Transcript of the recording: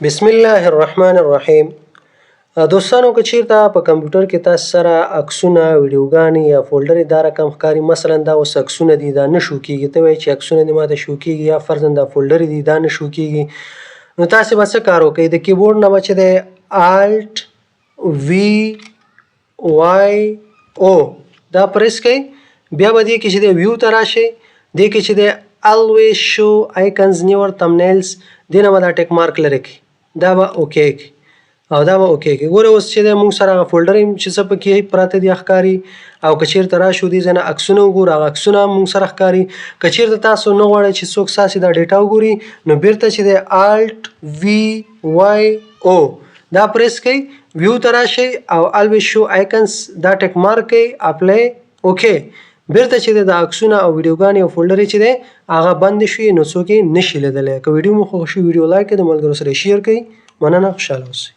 بسم الله الرحمن الرحیم. دوستانو، که چیرته په کمپیوټر کې تاسو سره عکسونه، ویډیوګانې یا فولډرې دا رقم ښکاري، مثلا دا اوس عکسونه دي، دا نه شو کیږي، ته وایې چې عکسونه دې ماته شو کیږي، یا فرضاً دا فولډرې دي، دا نه شو کیږي، نو تاسې به څه کار وکړئ؟ د کیبورډ نه به چې دی Alt V Y O دا پریس کړئ. بیا به دې کې چې دی view ته راشئ، دې کې چې دی always show icons never thumbnails، دې نه به دا tick mark لرې کړئ، دا به okay کړئ او دا به okay کړئ. ګوره، اوس چې دی موږ سره هغه فولډر چې څه پکې پراته دي ښکاري، او که چېرته راشو دې ځای نه عکسونه وګورو، هغه عکسونه هم موږ سره ښکاري. که چېرته تاسو نه غواړئ چې څوک ستاسې دا ډیټا وګوري، نو بیرته چې دی Alt V Y O دا پریس کړئ، view ته راشئ او always show icons دا tick mark کړئ، apply، okay. بیرته چې د عکسونه او ویډیوګانې او فولډرې چې دی هغه بند شوي، نو څوک یې نشي لیدلی. که ویډیو مو خوښ شي، ویډیو like کړئ، د ملګرو سره share کړئ. مننه، خوشحاله اوسئ.